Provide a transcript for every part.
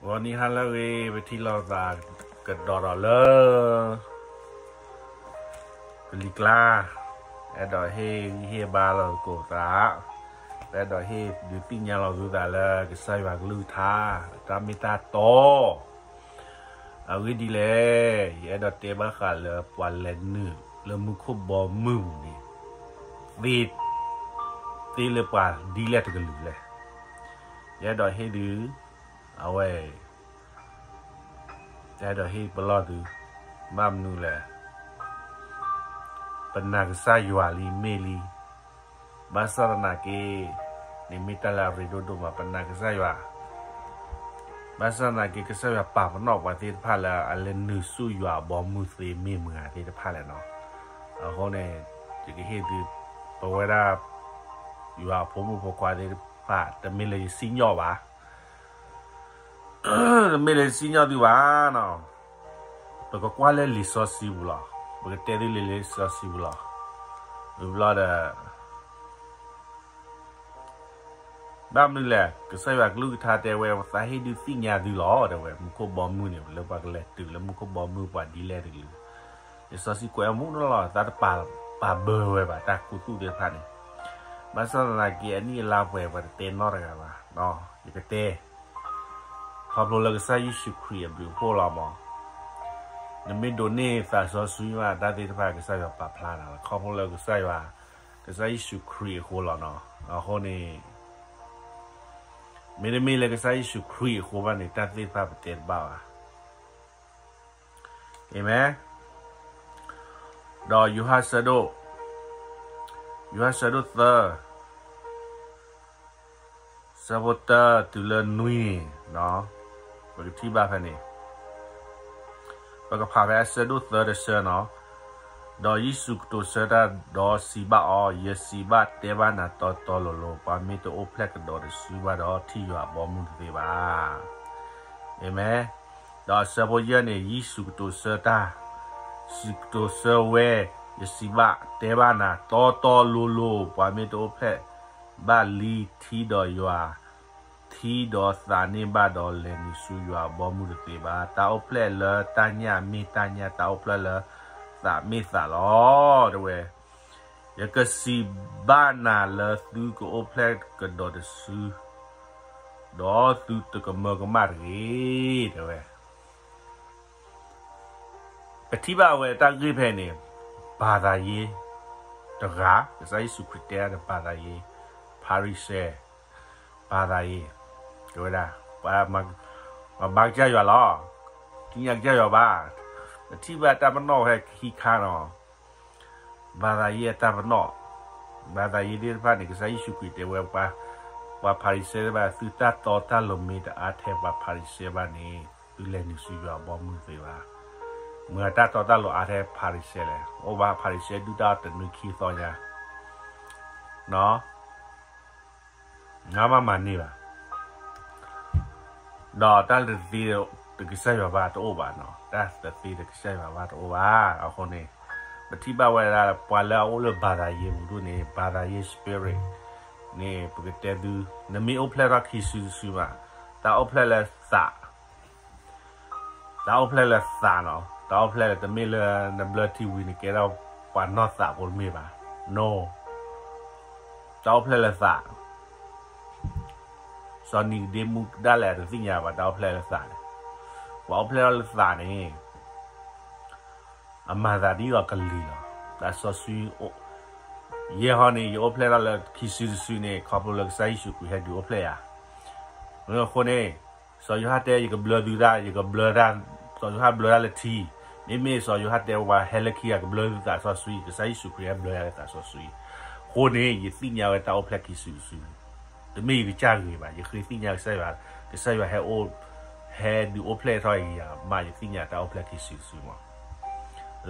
ဂီၤနံၤဟါလၢအဂ့ၤ ပထံၣ်လိာ်သးကဒီးဒီးလၢ ပလံၤကျါ, အဲၣ်ဒိးဟ့ၣ်ဂံၢ်ဟ့ၣ်ဘါလိာ်သကိးပသး, ပအဲၣ်ဒိးဟ့ၣ်ဒုးသ့ၣ်ညါလိာ်သုသးလၢကစၢ်ယွၤကလုၢ်ကထါ တၢ်မ့ၢ်တၢ်တီ အဂ့ၢ်ဒ်လဲၣ်, ယအဲၣ်ဒိးတဲဘၣ်ဃးလၢပှၤလဲၤနုာ်လၢမူခိၣ်ဘီမုၢ်ပူၤန့ၣ် သ့, သ့လၢပှၤဒ်လဲၣ်တကလုာ်လဲၣ်. ယအဲၣ်ဒိးဟ့ၣ်ဒုး, အဝဲ ယအဲၣ်ဒိးဟ့ၣ်ပလီၢ်သု, ဘၣ်မနုၤလဲၣ်, ပနာ်ကစၢ်ယွၤလံမ့ၢ်လံ, ဘၣ်ဆၣ်သနာ်က့ န့ၣ်မ့ၢ်တၢ်လၢအရ့ဒိၣ်ဒိၣ်မး ပနာ်ကစၢ်ယွၤ, ဘၣ်ဆၣ်သနာ်က့ ကစၢ်ယွၤပာ်ပနီၣ်ပှၤသ့ၣ်တဖၣ်လၢအလဲၤနုာ်ဆူယွၤအဘီမုၢ်သ့မ့ၢ်မတၤသ့ၣ်တဖၣ်လဲၣ်နီၤ. အဃိန့ၣ် ယကဟ့ၣ်သု, ပဝဲဒၣ် ယွၤအဖိမုၣ်ဖိခွါသ့ၣ်တဖၣ် တမ့ၢ်လၢယစံၣ်ညီၣ်ဘၣ် တမ့ၢ်လၢယစံၣ်ညီၣ်သုဘၣ်နီၤ, ပကကွၢ်လၢလံာ်စီဆှံပူၤလီၤ. ပကတဲသုလၢလံာ်စီဆှံပူၤလီၤ. ဝံၤဘျီဒီး ဘၣ်မနုၤလဲၣ်, ကစၢ်ယွၤကလုၢ်ကထါတဲဝဲ သးဟ့ၣ်ဒုးသ့ၣ်ညါသုလီၤ တဲဝဲ, မူခိၣ်ဘီမုၢ်န့ၣ် လၢပှၤကလဲၤတုၤလၢမူခိၣ်ဘီမုၢ်ပှၤဒ်လဲၣ်တကလုာ်, လံာ်စီဆှံကွဲးအမူးနီၤလီၤ, တၢ်တပာ်, ပာ်ဘၢဝဲဘၣ် တၢ်ခူသူၣ်သ့ၣ်တဖၣ်န့ၣ်, ဘၣ်ဆၣ်သနာ်က့ အနံၣ်အလါပှဲၤ ပှၤတတဲနီတဂၤဘၣ်, ယကတဲ ခီဖျိလၢကစၢ်ယ့ၣ်ၡူးခရံာ်အဘျုးအဖှိၣ်လီၤမး, နမ့ၢ်ဒိးန့ၢ်သးစီဆှံမး တၢ်သ့ၣ်တဖၣ်ကစၢ်ယွၤပာ်ဖျါနၤလီၤ. ခီဖျိလၢကစၢ်ယွၤ, ကစၢ်ယ့ၣ်ၡူးခရံာ်အဃိလီၤနီၤ. အဃိန့ၣ် မ့တမ့ၢ်လၢကစၢ်ယ့ၣ်ၡူးခရံာ်အဃိဘၣ်န့ၣ် တၢ်သ့ၣ်တဖၣ်ပတဲတဘၣ်ဘၣ်. အၤမ့ၣ်. ဒီးယိၤဟၣ်ဆၢဒိၣ်, ယိၤဟၣ်ဆၢဒိၣ်သၢ ဆၢဖိတၢတုၤလၢနွံန့ၣ်, ပကထံၣ်ဘၣ်ဖဲန့ၣ်, ပကဖးဖဲအဆၢဒိၣ်သၢတဆၢနီၤ. ဒီးယ့ၣ်ၡူးကတိၤဆၢတၢ်ဒီးစံးဘၣ်အီၤ, ယစံးဘၣ်တဲဘၣ်နၤတီတီလိၤလိၤ, ပှၤမ့ၢ်တအိၣ်ဖျဲၣ်ကဒီးတစုဘၣ်ဒီး ထံၣ်ယွၤအဘီမုၢ်တသ့ဘၣ်. အၤမ့ၣ်. ဒီးအဆၢဖိယဲၢ်န့ၣ် ယ့ၣ်ၡူးကတိၤဆၢတၢ်, စံးကတိၤဆၢဝဲ, ယစံးဘၣ်တဲဘၣ်နၤတီတီလိၤလိၤ, ပှၤမ့ၢ်တအိၣ်ဖျဲၣ်ဘၣ်လံထံဒီးယွၤ, ထံဒီးသးန့ၢ်ဘၣ်ဒီးလဲၤနုာ်ဆူယွၤအဘီမုၢ်တသ့ဘၣ်. တၢ်အိၣ်ဖျဲၣ်လၢတၢ်ညၣ်မ့ၢ်တၢ်ညၣ်, တၢ်အိၣ်ဖျဲၣ်လၢသးမ့ၢ်သးလီၤ. တဲဝဲ, ယကစံးဘၣ်နၤလၢသုကအိၣ်ဖျဲၣ်ကဒီးတစု, ဒီးသုတကမၢကမၣ်တဂ့ၤ, တဲဝဲ. ပထံၣ်ဘၣ်ဝဲတၢ်ဂ့ၢ်ဖဲန့ၣ်, ဘၤသးယ့တဂၤ, ကစၢ်ယ့ၣ်ၡူးခရံာ်တဲဒၣ်ဒီးဘၤသးယ့, ဖၤရံၤၡဲ, ဘၤသးယ့, တဲဝဲဒၣ်, ပှၤမၤကစၢ်ယွၤလီၤ, သ့ၣ်ညါကစၢ်ယွၤဘၣ်, ပထံၣ်ဘၣ်တၢ်ပနီၣ်ဖဲခံခါနီၤ. ဘၤသးယ့အတၢ်ပနီၣ်, ဘၤသးယ့သ့ၣ်တဖၣ်န့ၣ် ကစၢ်ယ့ၣ်ၡူးခရံာ်တဲဝဲ, ပှၤဖၤရံၤၡဲသ့ၣ်တဖၣ် သုတၢ်တီတၢ်လိၤမ့ၢ်တအါထဲပှၤဖၤရံၤၡဲဘၣ်န့ၣ် သုလဲၤနုာ်ဆူယွၤအဘီမုၢ်တသ့ဘၣ်. မတၤတၢ်တီတၢ်လိၤအါထဲဖၤရံၤၡဲလဲၣ်. အိၣ်ဘၣ်ဖၤရံၤၡဲဒုၣ်တၢ်အီၣ်တနွံခံသီညါ နမၤမၤန့ၢ်ဘၣ်. ဒီးတၢ်တသ့ဒီးကစၢ်ယွၤဘၣ်တအိၣ်ဘၣ်နီၤ, တၢ်တသ့ဒီးကစၢ်ယွၤဘၣ်တအိၣ်ဘၣ်. အဃိန့ၣ် ပထံၣ်ဘၣ်ဝဲဒၣ် ပှၤလၢအအိၣ်လၢဘၤသးယ့ပူၤဒိၣ်န့ၣ် ဘၤသးယ့ spirit န့ၣ် ပကတဲသု, နမ့ၢ်အိၣ်ဖျဲၣ်ထီၣ်ခံစုတစုဘၣ်, တၢ်အိၣ်ဖျဲၣ်လၢသး တၢ်အိၣ်ဖျဲၣ်လၢသးနီၤ, တၢ်အိၣ်ဖျဲၣ်လၢတမ့ၢ်လၢနဘျၢထံဝံၤန့ၣ် ကဲထီၣ်ပှၤနီၢ်သးဖိတမ့ၢ်ဘၣ်. No, တၢ်အိၣ်ဖျဲၣ်လၢသး, စီၤနံၤကဒ့မူဒၣ်လဲာ်တသ့ၣ်ညါဘၣ် တၢ်အိၣ်ဖျဲၣ်လၢသးန့ၣ်, ပှၤအိၣ်ဖျဲၣ်ထီၣ်လၢသးန့ၣ် အမၤသးဒ်သိးကလံၤလီၤ. သးစီဆှံအိၣ်, ယဲဟီန့ၣ် ယအိၣ်ဖျဲၣ်ထီၣ်လၢခံစုတစုန့ၣ် ခီဖျိလၢကစၢ်ယ့ၣ်ၡူးခရံာ်ဟဲဒုးအိၣ်ဖျဲၣ်ယၤ. အဃိန့ၣ် စီၤယိၤဟၣ်တဲ ယကဘျၢသုတၢ်, ယကဘျၢတၢ်, စီၤယိၤဟၣ်ဘျၢတၢ်လၢထံ, မ့မ့ၢ်စီၤယိၤဟၣ်တဲပှၤဟဲလၢခံဂၤ ကဘျၢသုသးစီဆှံ, ကစၢ်ယ့ၣ်ၡူးခရံာ်ဟဲဘျၢယၤလၢသးစီဆှံ. အဃိန့ၣ် ယသ့ၣ်ညါဝဲတၢ်အိၣ်ဖျဲၣ်ခံစုတစုန့ၣ်, တမ့ၢ်ယကစၢ်ဂ့ၤဘၣ်, ယဃ့သ့ၣ်ညါကစၢ်ယွၤ, ကစၢ်ယွၤဟဲအိၣ်, ဟဲဒုးအိၣ်ဖျဲၣ်ထီၣ်ယၤမး ယသ့ၣ်ညါတၢ်အိၣ်ဖျဲၣ်ခံစုတစုမး.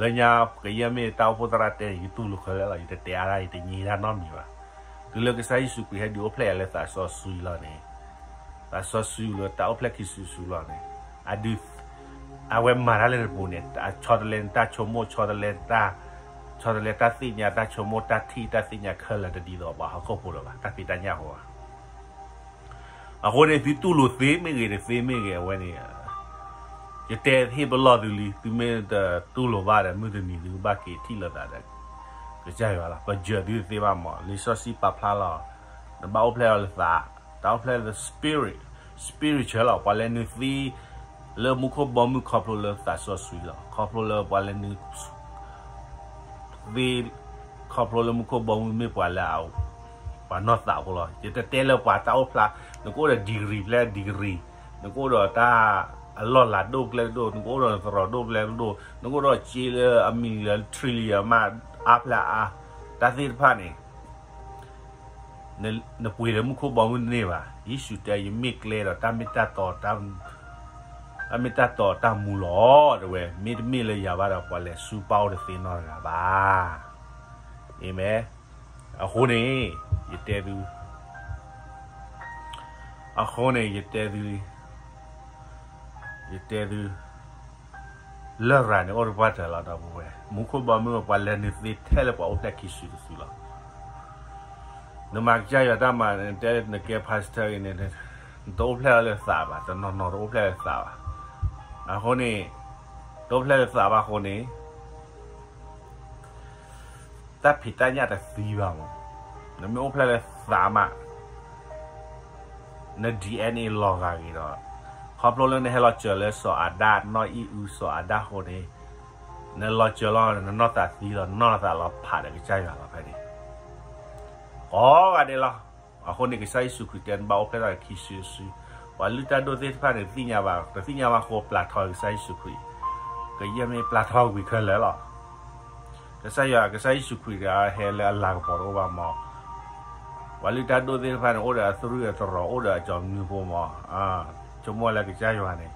လၢညါကယဲၢ်မ့ၢ်တၢ်အိၣ်ဖှိၣ်သရၣ်တဲန့ၣ် ယတူၢ်လိာ်ခဲလၢာ်လီၤ, ယတတဲအါဒၣ် ယတညံးဒၣ်နီတမံၤဘၣ်. တုၤလၢကစၢ်ယ့ၣ်ၡူးခရံာ်ဟဲဒုးအိၣ်ဖျဲၣ်ယၤလၢသးစီဆှံလီၤန့ၣ်, သးစီဆှံလၢတၢ်အိၣ်ဖျဲၣ်ခံစုတစုလီၤန့ၣ်, အဒုး, အဝဲမၤတၢ်လၢနပူၤန့ၣ် ဆီတလဲနတၢ်ဆိကမိၣ်, ဆီတလဲတၢ်, ဆီတလဲတၢ်သ့ၣ်ညါ, တၢ်ဆိကမိၣ်, တၢ်ထံၣ်တၢ်သ့ၣ်ညါခဲလၢာ် တဒ်သိးပှၤဟီၣ်ခိၣ်ဖိလၢၤဘၣ်, တၢ်ဖံးတၢ်ညၣ်ဖိဘၣ်. အဃိန့ၣ် သုတူၢ်လိာ်သ့မ့ၢ်ဂ့ၤ တသ့မ့ၢ်ဂ့ၤ အဝဲန့ၣ် ယတဲဟ့ၣ်ပလီၢ်သုလံ, သုမ့ၢ်တတူၢ်လိာ်ဘၣ်ဒီး မုၢ်တနံၤသုကဘၣ်က့ၤထံၣ်လိာ်သးဒီး ကစၢ်ယွၤလီၤ. ပယၢၤသုတသ့ဘၣ်မး, လံာ်စီဆှံပာ်ဖျါလီၤ. နဘၣ်အိၣ်ဖျဲၣ်လီၤလၢသး, တၢ်အိၣ်ဖျဲၣ်လၢ spirit, spiritual လီၤ. ပှၤလဲၤနုာ်သ့ လၢမူခိၣ်ဘီမုၢ်ခီဖျိလၢသးစီဆှံလီၤ. ခီဖျိလၢပှၤလဲၤနုာ်သ့ ခီဖျိလၢမူခိၣ်ဘီမုၢ်မ့ၢ်ပှၤလၢအ ပှၤနီၢ်သးဖိလီၤ. ယတတဲလၢပှၤတၢ်အိၣ်ဖျါ, နကအိၣ်ဒီး degree ဖျဲၣ် degree, နကအိၣ်ဒီးတၢ်အလီၢ်လၤဒိၣ်ကျဲဒိၣ်, နကအိၣ်ဒီးသရိာ်ဒိၣ်ကျဲဒိၣ်, နကအိၣ်ဒီးစ့လၢအမံၤလၢ trillion မးအါဖျဲၣ်အါ, တၢ်သ့ၣ်တဖၣ်န့ၣ် နပှ့ၤလၢမူခိၣ်ဘီမုၢ်တန့ၢ်ဘၣ်. ယ့ၣ်ၡူးတဲ ယမ့ၢ်ကျဲဒီးတၢ်မ့ၢ်တၢ်တီ, တၢ်မ့ၢ်တၢ်တီတၢ်မူလီၤ. တဲဝဲ မ့တမ့ၢ်လၢယၤဘၣ်ဒီး ပှၤလဲၤဆူပၢ်အိၣ်တသ့နီတဂၤဘၣ်. အၤမ့ၣ်. အဃိန့ၣ် ယတဲသု, အဃိန့ၣ် ယတဲသု, ယတဲသု လရာ်န့ၣ်အိၣ်တပှၢ်တၢၢ်လီၤ ဒီပုၢ်ဝဲၢ်, မူခိၣ်ဘီမုၢ်ပှၤလဲၤနုာ်သ့ထဲလၢပှၤအိၣ်ဖျဲၣ်ခံစုတစုလီၤ. နမၤကစၢ်ယွၤတၢ်မၤ နတဲနကဲ pastor အံၤန့ၣ် နတအိၣ်ဖျဲၣ်လၢသးဘၣ်, တနီၤနီၤတအိၣ်ဖျဲၣ်လၢသးဘၣ်. အဃိန့ၣ် တအိၣ်ဖျဲၣ်လၢသးဘၣ်အဃိန့ၣ် တၢ်ဖံးတၢ်ညၣ်တသံဘၣ်မး, နမ့ၢ်အိၣ်ဖျဲၣ်လၢသးမး န DNA လီၤဂာ်ဂ့ၤဒီး, ခီဖျိလၢနဟဲလီၤစၢၤလၢစီၤအၤဒၣ် နီၢ်အံၣ်အူ စီၤအၤဒၣ်အဃိန့ၣ်, နလီၤစၢၤလီၤ နနီၢ်သးသံလီၤ, နနီၢ်သးလီၤဖးဒီးကစၢ်ယွၤလီၤဖဲန့ၣ် ကိးဂၤဒဲးလီၤ. အဃိန့ၣ် ကစၢ်ယ့ၣ်ၡူးခရံာ်တဲနဘၣ်အိၣ်ဖျဲၣ်ထီၣ်ခံစုတစု, ပှၤလုၢ်တၢ်ဒိၣ်သ့ၣ်တဖၣ်န့ၣ် တသ့ၣ်ညါဘၣ်, တသ့ၣ်ညါဘၣ်အဃိ ပျၢ်ထီကစၢ်ယ့ၣ်ၡူးခရံာ်, ကယဲၢ်မ့ၢ်ပျၢ်ထီကွံာ်ခဲလၢာ်လီၤ. ကစၢ်ယွၤ ကစၢ်ယ့ၣ်ၡူးခရံာ်တဂၤဟဲလၢအလၤကပီၤတအိၣ်ဘၣ်မး, ပှၤလုၢ်တၢ်ဒိၣ်သ့ၣ်တဖၣ်န့ၣ် အိၣ်ဒီးအသရူၣ်အသရိာ် အိၣ်ဒီးအကၠီၤမနုၤဖိမး, ဆိကမိၣ်လၢကစၢ်ယွၤန့ၣ်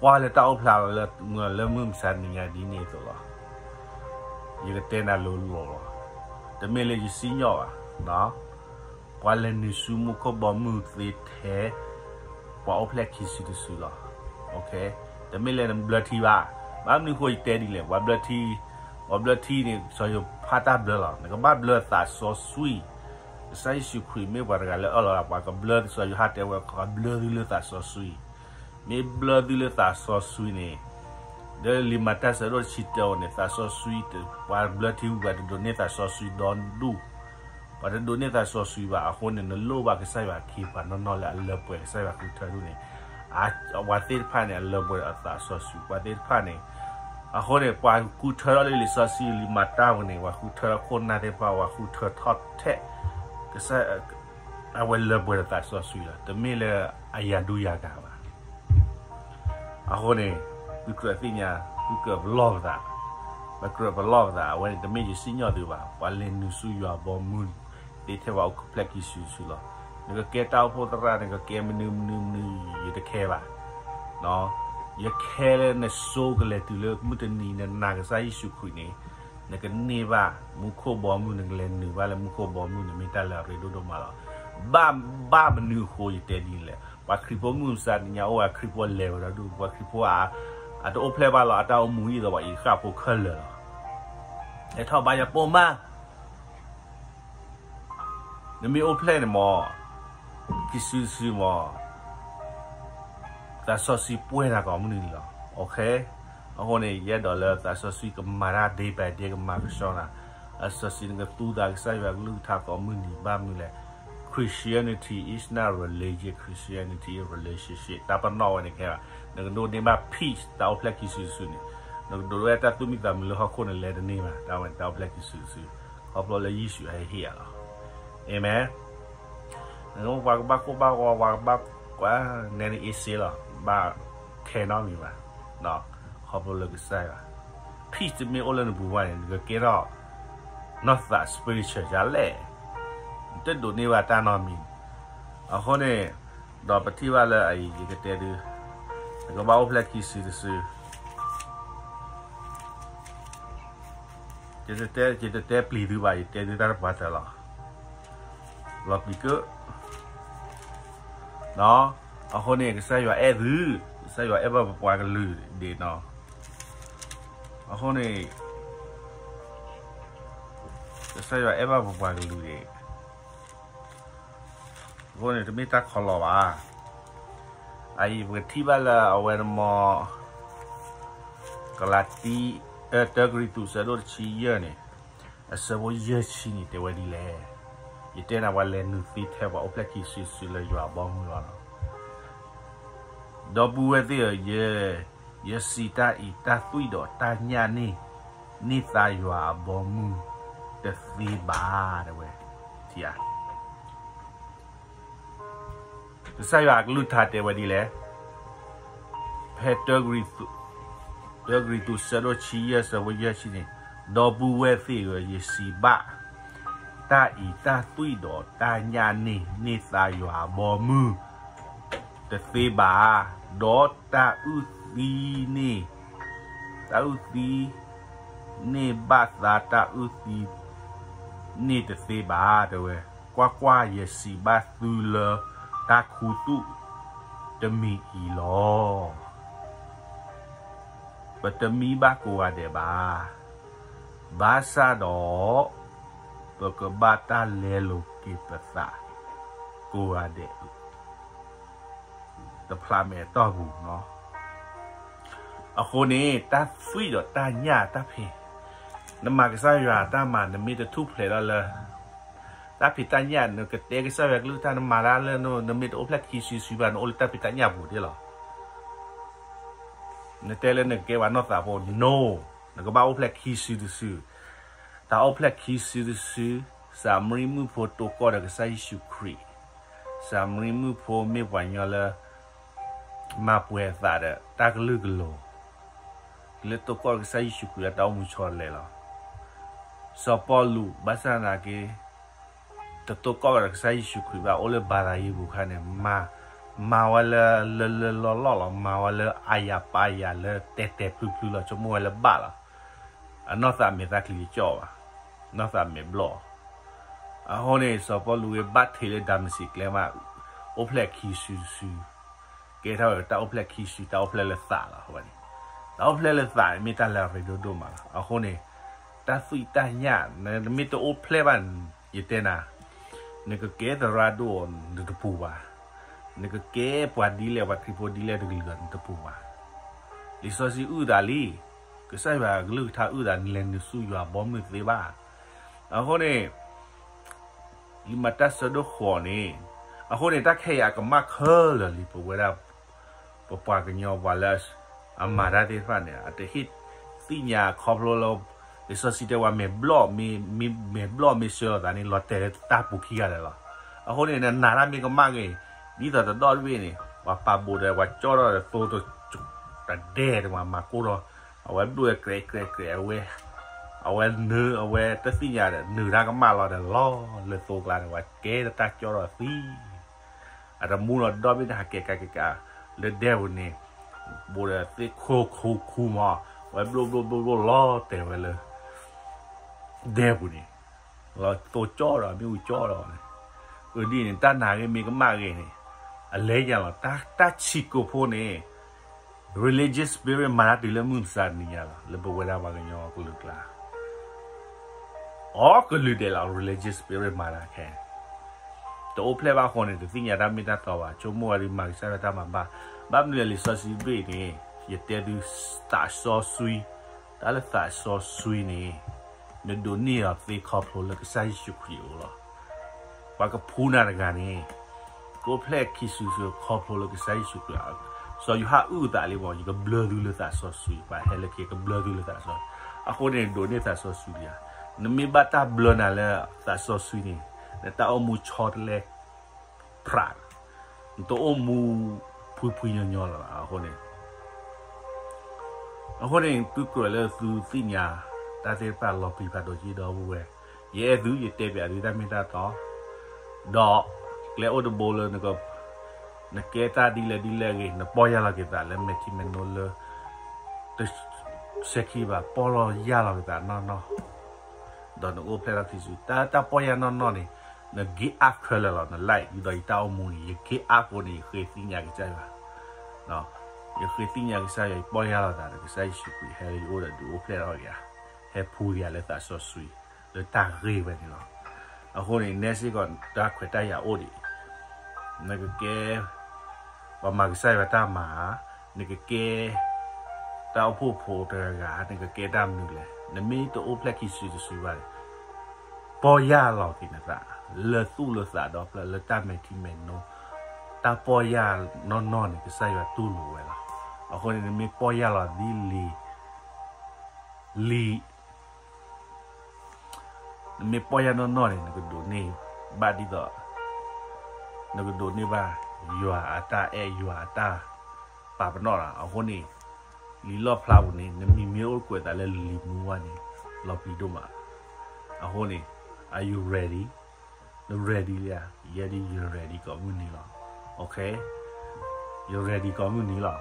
ကွၢ်လၢတၢ်အိၣ်ဖျါလၢ လၢမုၢ်မဆါတနံၤညါဒ်န့ၣ်အသိးလီၤ. ယကတဲနၤလိၤလိၤလီၤ. တမ့ၢ်လၢယစံၣ်ညီၣ်ဘၣ်, ပှၤလဲၤနုာ်ဆူမူခိၣ်ဘီမုၢ်သ့ထဲ ပှၤအိၣ်ဖျဲၣ်ခံစုတစုလီၤ. တမ့ၢ်လၢနဘျၢထံဘၣ်. ဘၣ်မနုၤအဃိယတဲဒ်လဲၣ်, ပှၤဘျၢထံ, ပှၤဘျၢထံန့ၣ် စီၤယိၤဟၣ်ဖးတၢ်ဘျၢလီၤ. နကဘၣ်ဘျၢသးစီဆှံ, ကစၢ်ယ့ၣ်ၡူးခရံာ်မ့ၢ်ပှၤတဂၤလၢအၢၣ်လီၤလၢပှၤကဘျၢ, စီၤယိၤဟၣ်တဲဝဲ ကဘျၢသုလၢသးစီဆှံ, မ့ၢ်ဘျၢသုလၢသးစီဆှံန့ၣ်, ဒီးလံာ်မၤတၢ်ဆၢဒိၣ်တဆံတၢန့ၣ် သးစီဆှံ, ပှၤဘျၢထံဝံၤ ပှၤတဒိးန့ၢ်သးစီဆှံဒီဒူၣ်, ပှၤတဒိးန့ၢ်သးစီဆှံဘၣ်. အဃိန့ၣ် နလိၣ်ဘၣ်ကစၢ်ယွၤခ့ပှၤနီၢ်နီၢ်လၢအလၢပှဲၤကစၢ်ယွၤဃုထၢဒူၣ်န့ၣ်, အဝဲသ့ၣ်တဖၣ်န့ၣ် အလၢပှဲၤဒီးသးစီဆှံ ပှၤသ့ၣ်တဖၣ်န့ၣ်, အဃိန့ၣ် ပှၤဃုထၢထီၣ်လၢလံာ်စီဆှံလံာ်မၤတၢ်ပူၤန့ၣ် ပှၤဃုထၢထီၣ်ခိၣ်နၢ်သ့ၣ်တဖၣ် ပှၤဃုထၢထီၣ်ထဲ ကစၢ် အဝဲလၢပှဲၤဒီးသးစီဆှံလီၤ. တမ့ၢ်လၢအယၤဒူယၤဂၤဘၣ်. အဃိန့ၣ် သုကြၢးသ့ၣ်ညါ, သုကြၢးပလီၢ်ပသး, ပကြၢးပလီၢ်ပသး, အဝဲန့ၣ်တမ့ၢ်ယစံၣ်ညီၣ်သုဘၣ်. ပှၤလဲၤနုာ်ဆူယွၤဘီမုၢ်သ့ထဲပှၤအိၣ်ဖျဲၣ်ခံစုတစုလီၤ. နကကဲတၢ်အိၣ်ဖှိၣ်သရၣ်, နကကဲမနုၤမနုၤမနုၤ, ယတခဲဘၣ်. ယခဲလၢနစိကလဲၤတုၤလၢမုၢ်တနံၤ နနာ်ကစၢ်ယ့ၣ်ၡူးခရံာ်န့ၣ်, နကန့ၢ်ဘၣ်မူခိၣ်ဘီမုၢ်, နကလဲၤနုာ်ဘၣ်လၢမူခိၣ်ဘီမုၢ်န့ၣ် မ့ၢ်တၢ်လၢအရ့ဒိၣ်ဒိၣ်မးလီၤ. ဘၣ်, ဘၣ်မနုၤအဃိယတဲဒ်န့ၣ်လဲၣ်. ပှၤခရံာ်ဖိမုၢ်မဆါတနံၤညါအိၣ် ခရံာ်ဖိလဲၤဝဲဒီဒူၣ်, ပှၤခရံာ်ဖိ အတအိၣ်ဖျဲၣ်ဘၣ်လီၤ. အတၢ်အိၣ်မူအံၤဒီးပှၤအံၤဃၣ်ဖိခဲလၢာ်လီၤ. လဲၤထီၣ်ဘါယၤပိာ်မး နမ့ၢ်အိၣ်ဖျဲၣ်န့ၣ်မး, ခံစုတစုမး, သးစီဆှံပှဲၤနၤကိးမုၢ်နံၤလီၤ. အဃိန့ၣ် ယအဲၣ်ဒိးလၢသးစီဆှံကမၤတၢ် day by day ကမၤကဆှီနၤ, သးစီဆှံနကသူသးကစၢ်ယွၤကလုၢ်ကထါကိးမုၢ်နံၤဘၣ်မနုၤလဲၣ်. Christianity is not religion, Christianity is relationship. တၢ်ပနီၣ်ဝဲန့ၣ်ခဲဘၣ်, နကဒိးန့ၢ်ဘၣ် peace တၢ်အိၣ်ဖျဲၣ်ခံစုတစုန့ၣ်, နကဒိးဝဲတၢ်သူၣ်မံသးမုာ်လၢဟီၣ်ခိၣ်န့ၣ်လဲၤတန့ၢ်ဘၣ်, တၢ်ဝဲန့ၣ်တၢ်အိၣ်ဖျဲၣ်ခံစုတစု, ခီဖျိလၢယ့ၣ်ၡူးအဟ့ၣ်ယၤလီၤ. အၤမ့ၣ်. နကပှၤကဘၣ်ကိၢ်ဘၣ်ဂီၤ, ပှၤကဘၣ်ကွၢ်နဲန့ၣ်အ့စ့လီၤ, ဘၣ်ခဲနီတမံၤဘၣ်, ခီဖျိလၢကစၢ်ယွၤ peace တမ့ၢ်အိၣ်လၢနပူၤဘၣ်န့ၣ် နကကဲထီၣ်နီၢ်သး spiritual ဒ်လဲၣ်, နတဒိးန့ၢ်ဘၣ်တၢ်နီတမံၤ. အဃိန့ၣ် ဒီးပထံၣ်ဘၣ်လၢအအံၤ ယကတဲဒုး, နကဘၣ်အိၣ်ဖျဲၣ်ခံစုတစု, ယတတဲ, ယတတဲပျံၤသုဘၣ်, ယတဲသုတၢ်တပှၢ်တၢၢ်လီၤ. လီၤပျံၤကၢ, အဃိန့ၣ် ကစၢ်ယွၤအဲၣ်သု, ကစၢ်ယွၤအဲၣ်ဘၣ်ပပှၤကလုာ်ဒၣ်နီၤ. အဃိန့ၣ် ကစၢ်ယွၤအဲၣ်ဘၣ်ပပှၤကလုာ်ဒၣ် အဃိန့ၣ် တမ့ၢ်တၢ်ခီလီၤဘၣ်. အအံၤပကထံၣ်ဘၣ်လၢအဝဲန့ၣ်မ့ၢ် ကလၤတံ, တၢကရံၣ်သူး ဆၢဒိၣ်တဆံယဲၢ်န့ၣ်, အဆၢဖိယဲၢ်ဆံန့ၣ် တဲဝဲဒ်လဲၣ်. ယတဲနၤ ပှၤလဲၤနုာ်သ့ထဲပှၤအိၣ်ဖျဲၣ်ခံစုတစုလၢယွၤအဘီအမုၢ်လီၤ. ဒီပုၢ်ဝဲၢ်သ့ၣ်ဧၢ, ယ, ယစံးတၢ်အံၤ တၢ်သွံၣ်ဒီးတၢ်ညၣ်န့ၣ် န့ၢ်သါယွၤအဘီအမုၢ်တသ့ဘၣ် တဲဝဲ. ထံဧါ. ကစၢ်ယွၤအကလုၢ်ကထါတဲဝဲဒ်လဲၣ်. ဖဲ တၢကရံၣ်သူး ဆၢဒိၣ်တဆံယဲၢ် ဆၢဖိယဲၢ်ဆံန့ၣ်, ဒီပုၢ်ဝဲၢ်သ့ၣ်ဧၢ, ယစံးဘၣ်တၢ်အံၤ တၢ်သွံၣ်ဒီးတၢ်ညၣ်န့ၣ် န့ၢ်သါယွၤအဘီအမုၢ်တသ့ဘၣ်, ဒီးတၢ်အုၣ်သံန့ၣ်, တၢ်အုၣ်သံန့ၢ်ဘၣ်သါတၢ်အုၣ်သံန့ၣ်တသ့ဘၣ် တဲဝဲ. ကွၢ်ကွၢ်, ယစံးဘၣ်သုလၢတၢ်ခူသူၣ်တမံၤအံၤလီၤ. ပတမံဘၣ်ကိးဂၤဒဲးဘၣ်. ဘၣ်ဆၣ်ဒီး ပကဘၣ်တၢ်လဲလိာ်က့ၤပသးကိးဂၤဒဲး တဖျးမဲာ်အတီၢ်ပူၤ. အဃိန့ၣ် တၢ်သွံၣ်ဒီးတၢ်ညၣ်တၢ်ဖံး, နမၤကစၢ်ယွၤတၢ်မၤ နမ့ၢ်တထူၣ်ဖျဲးထီၣ်လၢ တၢ်ဖံးတၢ်ညၣ်, နကတဲကစၢ်ယွၤကလုၢ်ကထါ နမၤတၢ်လၢ နမ့ၢ်တအိၣ်ဖျဲၣ်ခံစုတစုဘၣ် နအိၣ်လၢတၢ်ဖံးတၢ်ညၣ်ပူၤန့ၣ်လီၤ. နတဲလၢနကကဲပှၤနီၢ်သးဖိ, no, နကဘၣ်အိၣ်ဖျဲၣ်ခံစုတစု. တၢ်အိၣ်ဖျဲၣ်ခံစုတစု, စၤမရံမုၣ်ဖိတိၢ်ကီၢ်ဒီးကစၢ်ယ့ၣ်ၡူးခရံာ်, စၤမရံမုၣ်ဖိမ့ၢ်ပှၤကညီလၢ မၤပှဲၤအသးဒီးတၢ်ကလုာ်ကလိၤ, လၢတိၢ်ကီၢ်ဒီးကစၢ်ယ့ၣ်ၡူးခရံာ်လၢတၢ်အိၣ်မူဆီတလဲလီၤ. စီၤပီလူး ဘၣ်ဆၣ်သနာ်က့ တတိၢ်ကီၢ်ဒီးကစၢ်ယ့ၣ်ၡူးခရံာ်ဘၣ်, အိၣ်လၢဘၤသးယံၤပူၤအခါန့ၣ် မၤဝဲလၢလၢလၢလီၢ်လီၢ်လီၤ, မၤဝဲလၢအါယၤပာ်ယၤလၢတဲာ်တဲာ်ဖျုဖျုလီၤ, ဆိကမိၣ်ဝဲလၢဘၣ်လီၤ. အနီၢ်သးမဲာ်သၣ်ချံတကၠီၣ်ဘၣ်, နီၢ်သးမဲာ်ဘျီၣ်. အဃိန့ၣ် စီၤပီလူးဂ့ၤဘၣ်ထံးလၢဒၤမစံးကျဲမး, အိၣ်ဖျဲၣ်ခံစုတစု, ကဲထီၣ်ဝဲတၢ်အိၣ်ဖျဲၣ်ခံစု, တၢ်အိၣ်ဖျဲၣ်လၢသးလီၤဝဲန့ၣ်. တၢ်အိၣ်ဖျဲၣ်လၢသးန့ၣ် မ့ၢ်တၢ်လၢအရ့ဒိၣ်ဒိၣ်မးလီၤ. အဃိန့ၣ် တၢ်သွံၣ်တၢ်ညၣ် နမ့ၢ်တအိၣ်ဖျဲၣ်ဘၣ်, ယတဲနၤ, နကကဲသရၣ်ဒိၣ်နတပူၤဘၣ်, နကကဲပှၤဒ်လဲၣ် ပှၤခရံာ်ဖိဒ်လဲၣ်တကလုာ်နတပူၤဘၣ်. လံာ်စီဆှံအုၣ်သးလံ, ကစၢ်ယွၤကလုၢ်ကထါအုၣ်သး နလဲၤနုာ်ဆူယွၤဘီမုၢ်သ့ဘၣ်. အဃိန့ၣ် လံာ်မၤတၢ်ဆၢဒိၣ်ဃိးန့ၣ်, အဃိန့ၣ် တၢ်ခဲအံၤအကမၣ်ခဲလၢာ်လံ ပဝဲဒၣ် ပပှၤကညီပှၤလၢ အမၤတၢ်သ့ၣ်တဖၣ်န့ၣ် အတဟ့ၣ်သ့ၣ်ညါခီဖျိလၢ လံာ်စီဆှံတဲဝဲ မဲာ်ဘျီၣ်မ့ၢ်ဆှၢလိာ်သးန့ၣ် လီၤတဲာ်လၢတၢ်ပူၤခံဂၤလီၤ. အဃိန့ၣ် နနာ်တၢ်မ့ၢ်ကမၣ်ဂ့ၤ, ဒ်သိးတဒီတဘ့ၣ်န့ၣ် ပှၤပာ်ဘိးဒီး ပှၤကၠီထီၣ်ဒီးသိတဒဲတမၤမၤကိၢ်ထီၣ်, အဝဲဘျိၣ်ဝဲကြဲးကြဲးကြဲး အဝဲ အဝဲနၢၤအဝဲတသ့ၣ်ညါဒီး နၢၤတၢ်ကမၣ်လီၤဒီး လီၤလၢသိကျါန့ၣ် ပှၤကဲတၢ်ကၠီထီၣ်သံ အတမူလီၤဒီဘ့ၣ်န့ၣ် ဟးကဲကးကဲကး လၢဒဲပူၤန့ၣ် ဘိးဒီးသ့ၣ်ခိၣ်ခူခူမး, အဝဲဘျိၣ်ဘျိၣ်ဘျိၣ်ဘျိၣ်လီၤတဲာ်ဝဲလၢ ဒဲပူၤန့ၣ် လီၤသိကၠီဒီး မ့ၣ်အူကၠီဒီးန့ၣ်, အဒ်န့ၣ် တၢ်နာ်ဂ့ၤမ့ၢ်ကမၣ်ဂ့ၤန့ၣ် အလဲၤညါလီၤ. တၢ်ဆံးကိာ်ဖိန့ၣ် religious spirit မၤတၢ်တုၤလၢမုၢ်မဆါတနံၤညါလီၤ. လၢပဝဲဒၣ်ပှၤကညီကလုာ်ကျါ အီကလုာ်ဒဲးလီၤ religious spirit မၤတၢ်ခဲ တအိၣ်ဖျဲၣ်ဘၣ်အဃိန့ၣ် တသ့ၣ်ညါတၢ်မ့ၢ်တၢ်တီဘၣ်, ဆိကမိၣ်ဝဲဒၣ်မၤကစၢ်ယွၤတၢ်မၤဘၣ်. ဘၣ်မနုၤလဲၣ် လံာ်စီဆှံတဘ့ၣ်န့ၣ် ယတဲသု သးစီဆှံ, တၢ်လၢသးစီဆှံန့ၣ် နဒိးန့ၢ်အီၤသ့ခီဖျိလၢကစၢ်ယ့ၣ်ၡူးခရံာ်အအိၣ်လီၤ. ပှၤကဖှူနၤတဂၤန့ၣ် ကအိၣ်ဖျဲၣ်ခံစုတစုခီဖျိလၢကစၢ်ယ့ၣ်ၡူးခရံာ်, စီၤယိၤဟၣ်အုၣ်အသးလံမး, ယကဘျၢသုလၢသးစီဆှံ, ပှၤဟဲလၢခံကဘျၢသုလၢသးစီဆှံ. အဃိန့ၣ် ဒိးန့ၢ်သးစီဆှံလံဧါ. နမ့ၢ်ဘၣ်တၢ်ဘျၢနၤလၢသးစီဆှံန့ၣ် နတၢ်အိၣ်မူဆီတလဲ ဖြး, နတအိၣ်မူဖှံဖှံညီညီလၢၤဘၣ်. အဃိန့ၣ် အဃိန့ၣ် သုကြၢးလၢသုသ့ၣ်ညါ တၢ်သ့ၣ်တဖၣ်လီၤပျံၤဖးဒိၣ်က့ဒီပုၢ်ဝဲၢ်, ယအဲၣ်သု ယတဲပၠးသုတၢ်မ့ၢ်တၢ်တီ, ဒီးကျဲအိၣ်တဘိလၢ နကဲတၢ်ဒ်လဲၣ်ဒ်လဲၣ်ဂ့ၤ နပီၢ်ယၢ်လီၤက့ၤသးလၢမဲာ်ထံမဲာ်နိလၢ တဆဲးခံဘၣ် ပီၢ်လီၤယၢ်လီၤက့ၤသးနီၢ်နီၢ်, ဒီးနအိၣ်ဖျဲၣ်ထီၣ်ခံစု, တၢ်တၢ်ပီၢ်ယၢ်နီၢ်နီၢ်န့ၣ် န give up ခဲလၢာ်လီၤ. န like ဒ်သိးယတၢ်အိၣ်မူန့ၣ် ယ give up အဃိန့ၣ် ယဃ့သ့ၣ်ညါကစၢ်ယွၤ, ယဃ့သ့ၣ်ညါကစၢ်ယွၤ ယပီၢ်ယၢ်လီၤသးဒီးကစၢ်ယ့ၣ်ၡူးခရံာ် ဟဲလၢယအိၣ်ဒီးဒုးအိၣ်ဖျဲၣ်ထီၣ်က့ၤဧါ, ဟဲဖှူက့ၤဧါလၢသးစီဆှံ လၢတၢ်ဂ့ၢ်ဝဲန့ၣ်လီၤ. အဃိန့ၣ် နဲစ့ၢ်ကီးတၢ်ခွဲးတၢ်ယာ်အိၣ်ဒံး, နကကဲ ပှၤမၤကစၢ်ယွၤတၢ်မၤဧါ, နကကဲ တၢ်အိၣ်ဖှိၣ်ဖိတဂၤဧါ, နကကဲတၢ်မနုၤလဲၣ်. နမ့ၢ်တအိၣ်ဖျဲၣ်ခံစုတစုဘၣ်န့ၣ် ပီၢ်ယၢ်လီၤက့ၤနသး လၢသူၣ်လၢသးဒီဖျၢၣ် လၢတၢ်မဲာ်ထံမဲာ်နိ, တၢ်ပီၢ်ယၢ်နီၢ်နီၢ်န့ၣ် ကစၢ်ယွၤတူၢ်လိာ်ဝဲလီၤ. အဃိန့ၣ် နမ့ၢ်ပီၢ်ယၢ်လီၤဒ်လံာ် လံာ် နမ့ၢ်ပီၢ်ယၢ်နီၢ်နီၢ်န့ၣ် နကဒိးန့ၢ်ဘၣ်ဒ်သိး နကဒိးန့ၢ်ဘၣ် ယွၤအတၢ်အဲၣ် ယွၤအတၢ်ပာ်ပနီၣ်လီၤ. အဃိန့ၣ် လံာ်လီၣ်ဖျါပူၤန့ၣ် နမံၤမ့ၢ်အိၣ်ကွဲးသးလၢလံာ်မူဝါန့ၣ် လီၤပျံၤဒိၣ်မး. အဃိန့ၣ် are you ready? န ready လံဧါ. ယဲဒၣ်ယ ready ကိးမုၢ်နံၤလီၤ. ယ ready ကိးမုၢ်နံၤလီၤ.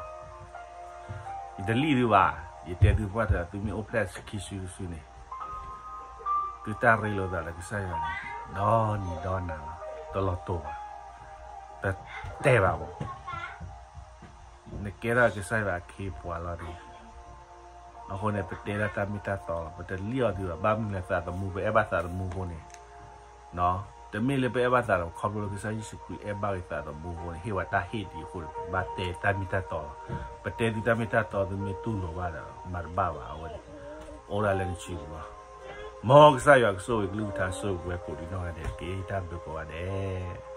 ယတလံၣ်သုဘၣ်. ယတဲသုပှၢ်တၢ် သုမ့ၢ်အိၣ်ဖျဲၣ်ခံစုတစုန့ၣ် သုတၢ်ရ့လိာ်သးလၢကစၢ်ယွၤန့ၣ် ဒီနံၤဒီနၤလီၤ. တလီၤတိာ်ဘၣ်. ပတဲဘၣ်ဘၣ်. နကဲထီၣ်ကစၢ်ယွၤအခ့အပှၤလီၤဒီး အဃိန့ၣ် ပတဲဒၣ်တၢ်မ့ၢ်တၢ်တီလီၤ. ပတလံၣ်အီၤသုဘၣ်. ဘၣ်မနုၤလဲၣ် သးသမူ ပအဲၣ်ဘၣ်သးသမူအဃိန့ၣ်, တမ့ၢ်လၢပအဲၣ်ဘၣ်သးသမူ ခီဖျိလၢကစၢ်ယ့ၣ်ၡူးခရံာ်အဲၣ်ဘၣ်က့ၤသးသမူအဃိန့ၣ် ဟ့ၣ်ဝဲတၢ်ဟ့ၣ်ဒံးအဃိန့ၣ် ဘၣ်တဲတၢ်မ့ၢ်တၢ်တီလီၤ. ပတဲသုတၢ်မ့ၢ်တၢ်တီ သုမ့ၢ်တူၢ်လိာ်ဘၣ်ဒီး မၤတဘၣ်ဘၣ်. အဝဲန့ၣ် အိၣ်ဒၣ်လၢနစုပူၤလီၤ. မ်ကစၢ်ယွၤကဆိၣ်ဂ့ၤကလုၢ်ကထါ ဆိၣ်ဂ့ၤပဝဲကိးဒံးနီၢ်ဂၤဒဲးတက့ၢ်. တၢ်ဘျုးကိးဂၤဒဲး.